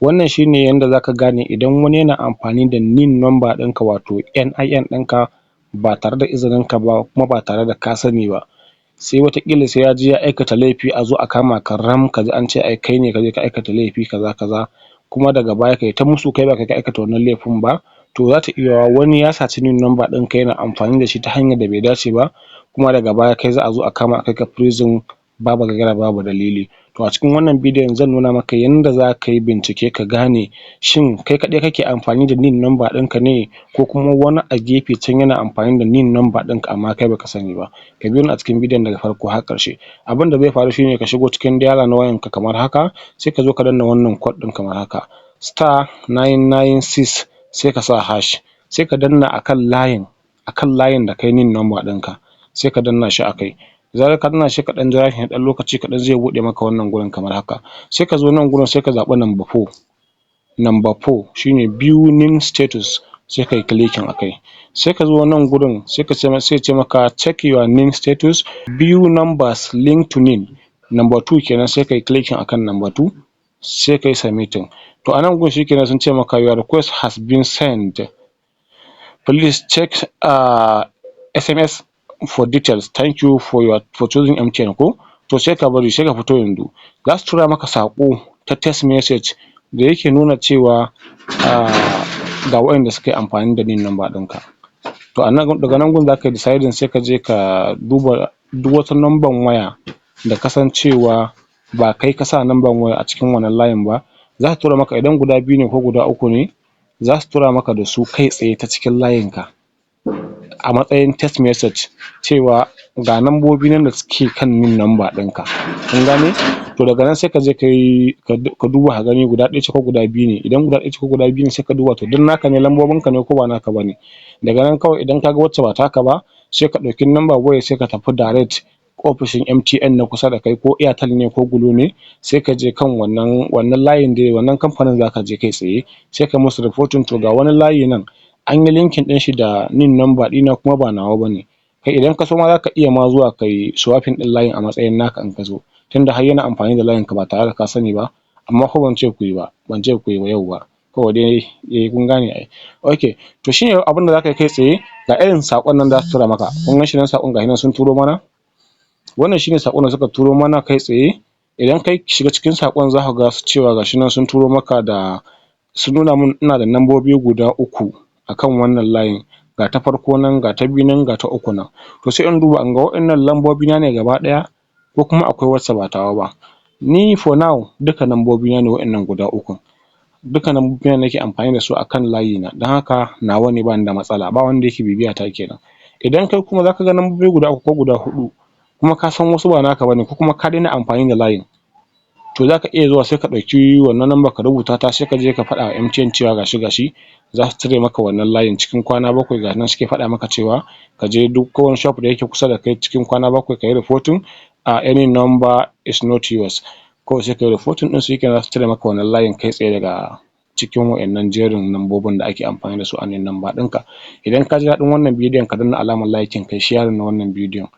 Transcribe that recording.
Wannan shine yanda zaka gane idan wani yana amfani da NIN number ɗinka, wato NIN ɗinka, ba tare da izinin ka ba kuma ba tare da ka sani ba. Sai wataƙila sai yaje ya aikata laifi, a zo a kama ka ram, kaji an ce ai kai ne kaje ka aikata laifi kaza kaza, kuma daga baya kai ta musu kai ba kai ka aikata wannan laifin ba. To, zata iya yiwuwa wani ya saci NIN number ɗinka, yana amfani da shi ta hanyar da bai dace ba, kuma daga baya kai za a zo a kama, a kai ka prison babu gaira babu dalili. To, a cikin wannan bidiyon zan nuna maka yanda zaka yi bincike ka gane shin kai kaɗai kake amfani da NIN number ɗinka ne, ko kuma wani a gefe can yana amfani da NIN number ɗinka amma kai baka sani ba. Ka biyo ni a cikin bidiyon daga farko har ƙarshe. Abinda zai faru shine ka shigo cikin dialer na wayanka kamar haka, sai ka zo ka danna wannan code ɗin kamar haka: *996, sai ka sa hash, sai ka danna akan layin da kai NIN number ɗinka, sai ka danna shi akai. Zarar ka danna shi, ka ɗan jira shi na ɗan lokaci kaɗan, zai buɗe maka wannan gurin kamar haka. Sai ka zo nan gurin, sai ka zaɓi number four. Number four shine "View NIN status", sai kayi clicking akai. Sai ka zo nan gurin, sai ka ce sai ya ce maka "Check your NIN status, view numbers linked to NIN", number two kenan. Sai kayi clicking akan number two, sai kayi submitting. To, a nan gun shikenan, sun ce maka "Your request has been sent. Please check SMS for details. Thank you for choosing MTN." Ko to, sai ka bari, sai ka fito. Yanzu zasu tura maka saƙo ta text message da yake nuna cewa ga waƴanda suka yi amfani da NIN number ɗinka. To, a nan, daga nan gun zaka yi deciding, sai kaje ka duba duk wata number waya da ka san cewa ba kai ka sa number waya a cikin wannan layin ba. Zasu tura maka, idan guda biyu ne ko guda uku ne, zasu tura maka da su kai tsaye ta cikin layin ka a matsayin text message cewa ga nambobi nan da suke kan NIN number ɗinka. Kun gane? To, daga nan sai kaje kayi ka duba ka gani guda ɗaya ce ko guda biyu ne. Idan guda ɗaya ce ko guda biyu ne, sai ka duba, to, duk naka ne, lambobin ka ne ko ba naka bane. Daga nan kawai, idan kaga wacce ba taka ba, sai ka ɗauki number wayar, sai ka tafi direct ofishin MTN na kusa da kai, ko Airtel ne ko Glo ne, sai ka je kan wannan layin dai, wannan kamfanin zaka je kai tsaye, sai ka musu reporting: to, ga wani layi nan anyi linking ɗin shi da NIN number ɗina kuma ba nawa bane. Kai, idan ka so ma, zaka iya ma zuwa kayi swapping ɗin layin a matsayin naka in ka so, tunda har yana amfani da layin ka ba tare da ka sani ba. Amma fa ban ce kuyi ba, ban ce kuyi ba, yauwa, kawai dai kun gane ai. Okay, to shine abunda zaka yi kai tsaye. Ga irin saƙon nan zasu tura maka. Kun gan shi nan, saƙon gashi nan sun turo mana. Wannan shine saƙon da suka turo mana kai tsaye. Idan ka shiga cikin saƙon, zaka ga cewa gashi nan sun turo maka da, sun nuna mun ina da nambobi guda uku akan wannan layin. Ga ta farko nan, ga ta biyu nan, ga ta uku nan. To, sai in duba in ga waƴannan lambobi na ne gaba ɗaya, ko kuma akwai wacce ba tawa ba. Ni for now duka nambobi na ne waƴannan guda ukun, duka nambobi na nake amfani da su akan layi na, don haka nawa ne, bani da matsala, ba wanda yake bibiya ta kenan. Idan kai kuma zaka ga nambobi guda uku ko guda huɗu, kuma ka san wasu ba naka bane, ko kuma ka daina amfani da layin, to zaka iya zuwa sai ka ɗauki wannan number, ka rubuta ta, sai kaje ka faɗa wa MTN cewa gashi gashi. Zasu cire maka wannan layin cikin kwana 7. Ga nan suke faɗa maka cewa kaje duk wani shop da yake kusa da kai cikin kwana 7, kayi reporting "any number is not yours". Kawai sai kayi reporting ɗin su, shikenan, zasu cire maka wannan layin kai tsaye daga cikin waƴannan jerin lambobin da ake amfani da su a NIN number ɗinka. Idan ka ji daɗin wannan bidiyon, ka danna alamar liking, kayi sharing na wannan bidiyon.